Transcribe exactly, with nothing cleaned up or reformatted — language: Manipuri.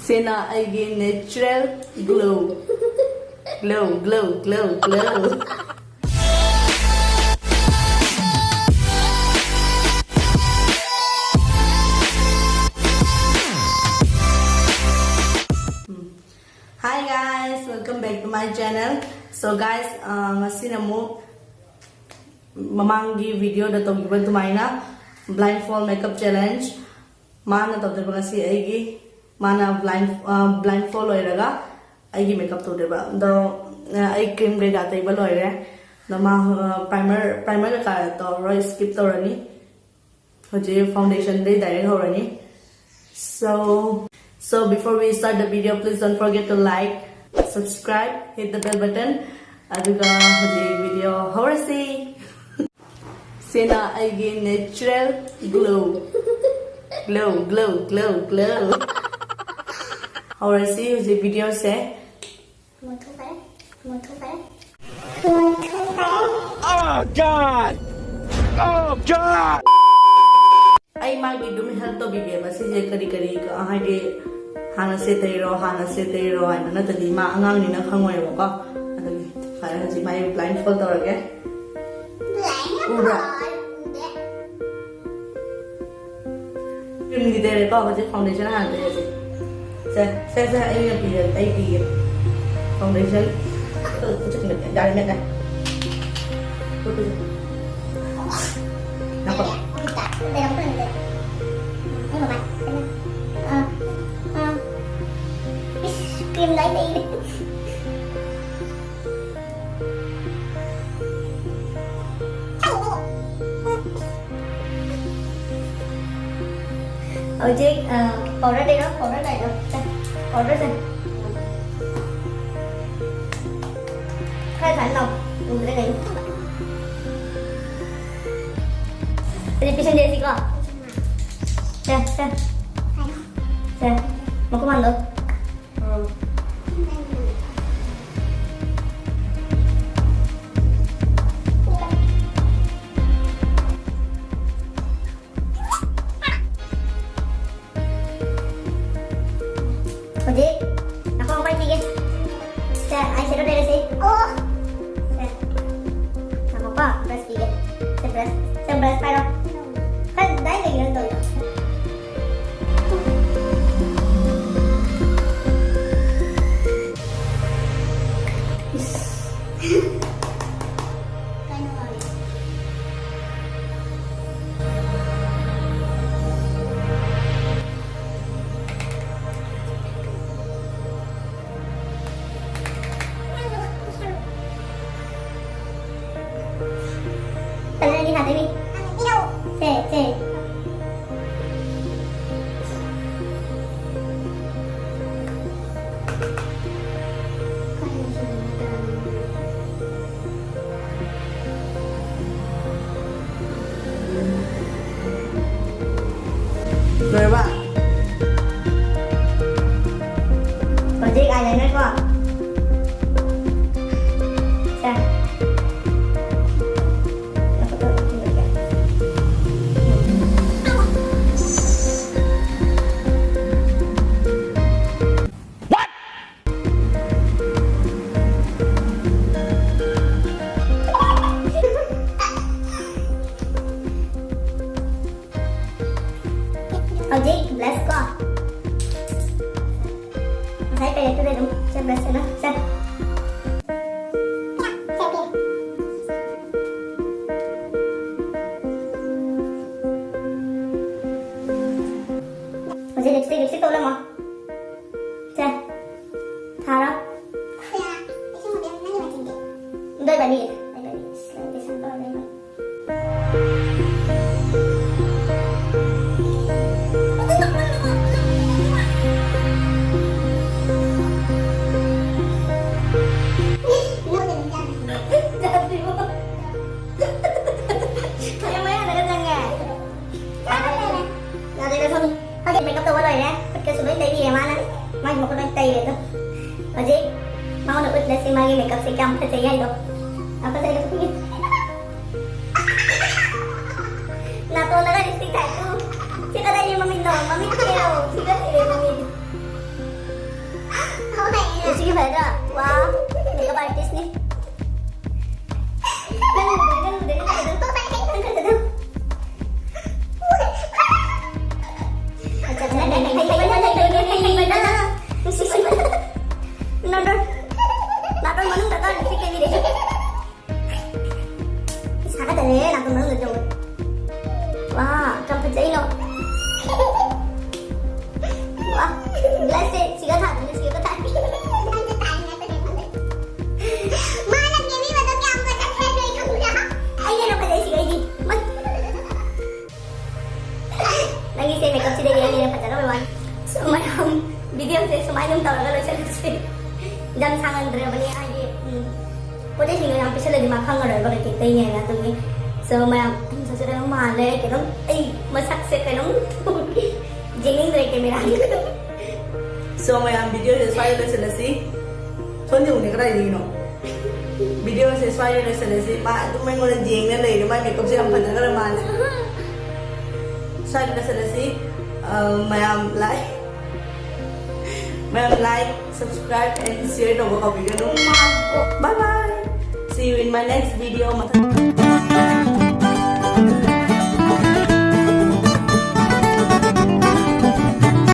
ꯁꯤꯅ ꯑꯩꯒꯤ natural glow. Glow, glow, glow, glow. Hi guys, welcome back to my channel. So guys, uh, ꯉꯁꯤꯅ ꯑꯃꯨꯛ ꯃꯃꯥꯡꯒꯤ video ꯗ ꯇꯧꯈꯤꯕ ꯑꯗꯨꯃꯥꯏꯅ blindfold makeup challenge ꯃꯥꯅ ꯇꯧꯗꯣꯏꯕ ꯉꯁꯤ ꯑꯩꯒꯤ꯫ ꯃꯥꯅ blind, ꯑ, blindfold ꯑꯣꯏꯔꯒ ꯑꯩꯒꯤ makeup ꯇꯧꯗꯣꯏꯕ꯫ ꯑꯗꯣ, ꯑ, ꯑꯩ cream ꯀꯩꯀꯥ ꯇꯩꯕ ꯂꯣꯏꯔꯦ꯫ ꯑꯗꯣ ꯃꯥ, ꯑ, primer, primer ꯀꯩꯀꯥ ꯇꯧꯔꯔꯣꯏ, skip ꯇꯧꯔꯅꯤ꯫ ꯍꯧꯖꯤꯛ foundation ꯗꯩ direct ꯍꯧꯔꯅꯤ꯫ So, so before we start the video, please don't forget to like, subscribe, hit the bell button. ꯑꯗꯨꯒ ꯍꯧꯖꯤꯛ video ꯍꯧꯔꯁꯤ꯫ ꯁꯤꯅ ꯑꯩꯒꯤ natural glow. Glow, glow, glow, glow. ꯍꯧꯔꯁꯤ ꯍꯧꯖꯤꯛ video ꯁꯦ꯫ ꯃꯨꯟꯊꯣꯛꯈ꯭ꯔꯦ, ꯃꯨꯟꯊꯣꯛꯈ꯭ꯔꯦ꯫ Oh God! Oh God! ꯑꯩ ꯃꯥꯒꯤ ꯑꯗꯨꯝ help ꯇꯧꯕꯤꯒꯦꯕ꯫ ꯁꯤꯁꯦ ꯀꯔꯤ ꯀꯔꯤ, ꯍꯥꯏꯗꯤ ꯍꯥꯟꯅ ꯁꯦ ꯇꯩꯔꯣ, ꯍꯥꯟꯅ ꯁꯦ ꯇꯩꯔꯣ ꯍꯥꯏꯅ, ꯅꯠꯇ꯭ꯔꯗꯤ ꯃꯥ ꯑꯉꯥꯡꯅꯤꯅ ꯈꯪꯉꯣꯏꯕꯀꯣ꯫ ꯑꯗꯨꯒꯤ ꯐꯔꯦ, ꯍꯧꯖꯤꯛ ꯃꯥꯒꯤ blindfold ꯇꯧꯔꯒꯦ꯫ ꯎꯕ꯭ꯔꯥ? Cream ꯗꯤ ꯇꯩꯔꯦꯀꯣ, ꯍꯧꯖꯤꯛ foundation ꯍꯥꯟꯅ ꯇꯩꯔꯁꯦ꯫ ꯁꯦ, ꯁꯦ, ꯁꯦ, ꯑꯩꯅ ꯄꯤꯔꯦ, ꯑꯩ ꯄꯤꯒꯦ꯫ Foundation꯫ ꯌꯥꯔꯦ, ꯃꯦꯠꯂꯦ꯫ ꯅꯀꯣ꯫ Cream ꯂꯣꯏ ꯂꯩꯔꯦ꯫ ꯍꯧꯖꯤꯛ, ꯑ, powder ꯇꯩꯔꯣ, powder ꯇꯩꯔꯣ꯫ ꯁꯦ, powder ꯁꯦ꯫ ꯈꯔ ꯁꯥꯏꯅ ꯂꯥꯎ꯫ ꯎꯗ꯭ꯔꯦ ꯀꯩꯅꯣ꯫ ꯑꯗꯨꯗꯤ ꯄꯤꯁꯟꯖꯦ ꯁꯤꯀꯣ꯫ ꯁꯦ, ꯁꯦ꯫ ꯁꯦ, ꯃꯈꯨꯝ ꯍꯥꯡꯗꯣ꯫ ꯍꯧꯖꯤꯛ ꯉꯥꯏꯈꯣ, ꯑꯃꯨꯛ ꯄꯤꯒꯦ꯫ ꯁꯦ, ꯑꯩ ꯁꯤꯗ ꯂꯩꯔꯁꯤ꯫ ꯑꯣ꯫ ꯁꯦ꯫ ꯉꯥꯏꯈꯣꯀꯣ, brush ꯄꯤꯒꯦ꯫ ꯁꯦ, brush꯫ ꯁꯦ, brush ꯄꯥꯏꯔꯣ꯫ ꯈꯔ ꯗꯥꯏ ꯂꯩꯒꯦꯔꯥ ꯇꯧꯔꯤꯗꯣ꯫ ꯏꯁ꯫ ꯀꯩꯅꯣ ꯍꯥꯏ꯫ ꯇꯜꯂꯗꯤ ꯊꯥꯗꯣꯏꯅꯤ꯫ ꯁꯦ, ꯁꯦ꯫ ꯂꯣꯏꯔꯕ? ꯍꯧꯖꯤꯛ eyeliner ꯀꯣ꯫ ꯁꯦ꯫ ꯍꯧꯖꯤꯛ blush ꯀꯣ꯫ ꯉꯁꯥꯏ palette ꯇꯨꯗ ꯑꯗꯨꯝ ꯁꯦ blush ꯁꯤꯅ ꯁꯦ꯫ ꯍꯧꯖꯤꯛ lipstick, lipstick ꯇꯧꯂꯝꯃꯣ꯫ ꯁꯦ꯫ ꯊꯥꯔꯣ꯫ ꯑꯗꯨ ꯑꯣꯏꯕꯅꯤ꯫ ꯑꯩ ꯂꯩꯔꯤ꯫ ꯑꯁ, ꯂꯩꯔꯤ, ꯁꯦꯝꯕ ꯂꯩꯔꯤ꯫ ꯌꯥꯗ꯭ꯔꯦ, ꯁꯣꯝ꯫ ꯃꯥꯒꯤ makeup ꯇꯧꯕ ꯂꯣꯏꯔꯦ꯫ ꯈꯨꯠꯀꯁꯨ ꯂꯣꯏ ꯇꯩꯕꯤꯔꯦ ꯃꯥꯅ꯫ ꯃꯥꯒꯤ ꯃꯈꯨꯠ ꯂꯣꯏ ꯇꯩꯔꯦ ꯑꯗꯣ꯫ ꯍꯧꯖꯤꯛ ꯃꯉꯣꯟꯗ ꯎꯠꯂꯁꯤ ꯃꯥꯒꯤ makeupꯁꯦ ꯀꯌꯥꯝ ꯐꯖꯩ ꯍꯥꯏꯗꯣ꯫ ꯌꯥꯝ ꯐꯖꯩ꯫ ꯅꯥꯇꯣꯟꯗꯒ lipstick ꯊꯥꯏꯀꯣ꯫ ꯁꯤ ꯀꯗꯥꯏꯗꯒꯤ ꯃꯃꯤꯠꯅꯣ? ꯃꯃꯤꯠ ꯊꯤꯔꯣ꯫ ꯁꯤꯒ ꯊꯤꯔꯦ ꯃꯃꯤꯠ꯫ ꯂꯥꯁꯁꯦ ꯁꯤꯒ ꯊꯥꯗꯣꯏꯅꯦ, ꯁꯤꯒ ꯊꯥꯗꯣꯏꯅꯦ꯫ ꯃꯥꯅ ꯀꯦꯕꯤꯕꯗꯣ ꯀꯌꯥꯝ ꯐꯖꯈ꯭ꯔꯦ ꯅꯣꯏ ꯈꯪꯕ꯭ꯔꯥ? ꯑꯩꯅ ꯍꯦꯟꯅ ꯐꯖꯩ ꯁꯤꯒ ꯑꯩꯗꯤ꯫ ꯅꯪꯒꯤ ꯁꯦ ꯃꯦꯀꯞꯁꯤꯗꯒꯤ ꯑꯩꯅ ꯍꯦꯟꯅ ꯐꯖꯔꯝꯃꯦ ꯋꯥꯅꯤ꯫ So, ꯃꯌꯥꯝ, ꯚꯤꯗꯤꯑꯣꯁꯦ ꯁꯨꯃꯥꯏꯅ ꯑꯗꯨꯝ ꯇꯧꯔꯒ ꯂꯣꯏꯁꯤꯜꯂꯁꯦ꯫ ꯌꯥꯝ ꯁꯥꯡꯍꯟꯗ꯭ꯔꯕꯅꯦ, ꯍꯥꯏꯗꯤ, ꯎꯝ, ꯄꯣꯠ ꯆꯩꯁꯤꯡꯗꯣ ꯌꯥꯝ ꯄꯤꯁꯜꯂꯗꯤ ꯃꯥ ꯈꯪꯉꯔꯣꯏꯕ ꯀꯩꯀꯩ ꯇꯩꯅꯤ ꯍꯥꯏꯅ꯫ ꯑꯗꯨꯒꯤ, so, ꯃꯌꯥꯝ, ꯎꯝ, ꯁꯛꯁꯦ ꯀꯩꯅꯣꯝ ꯃꯥꯜꯂꯦ, ꯀꯩꯅꯣꯝ, ꯑꯩ ꯃꯁꯛꯁꯦ ꯀꯩꯅꯣꯝ ꯌꯦꯡꯅꯤꯡꯗ꯭ꯔꯦ ꯀꯦꯃꯦꯔꯥꯗ꯫ So, ꯃꯌꯥꯝ, ꯚꯤꯗꯤꯑꯣꯁꯦ ꯁ꯭ꯋꯥꯏꯗ ꯂꯣꯏꯁꯤꯜꯂꯁꯤ꯫ ꯁꯣꯝꯗ ꯎꯅꯦ ꯀꯗꯥꯏꯗꯒꯤꯅꯣ? ꯚꯤꯗꯤꯑꯣꯁꯦ ꯁ꯭ꯋꯥꯏꯗ ꯂꯣꯏꯁꯤꯜꯂꯁꯤ꯫ ꯃꯥ ꯑꯗꯨꯝ ꯑꯩꯉꯣꯟꯗ ꯌꯦꯡꯅ ꯂꯩꯔꯦ꯫ ꯃꯥꯏ ꯃꯦꯀꯞꯁꯦ ꯌꯥꯝ ꯐꯖꯈ꯭ꯔ ꯃꯥꯜꯂꯦ꯫ ꯁ꯭ꯋꯥꯏꯗ ꯂꯣꯏꯁꯤꯜꯂꯁꯤ꯫ ꯑ, ꯃꯌꯥꯝ like, ꯃꯌꯥꯝ like, subscribe and share ꯇꯧꯕ ꯀꯥꯎꯕꯤꯒꯅꯨ꯫ Bye bye. See you in my next video. ꯃꯊꯪ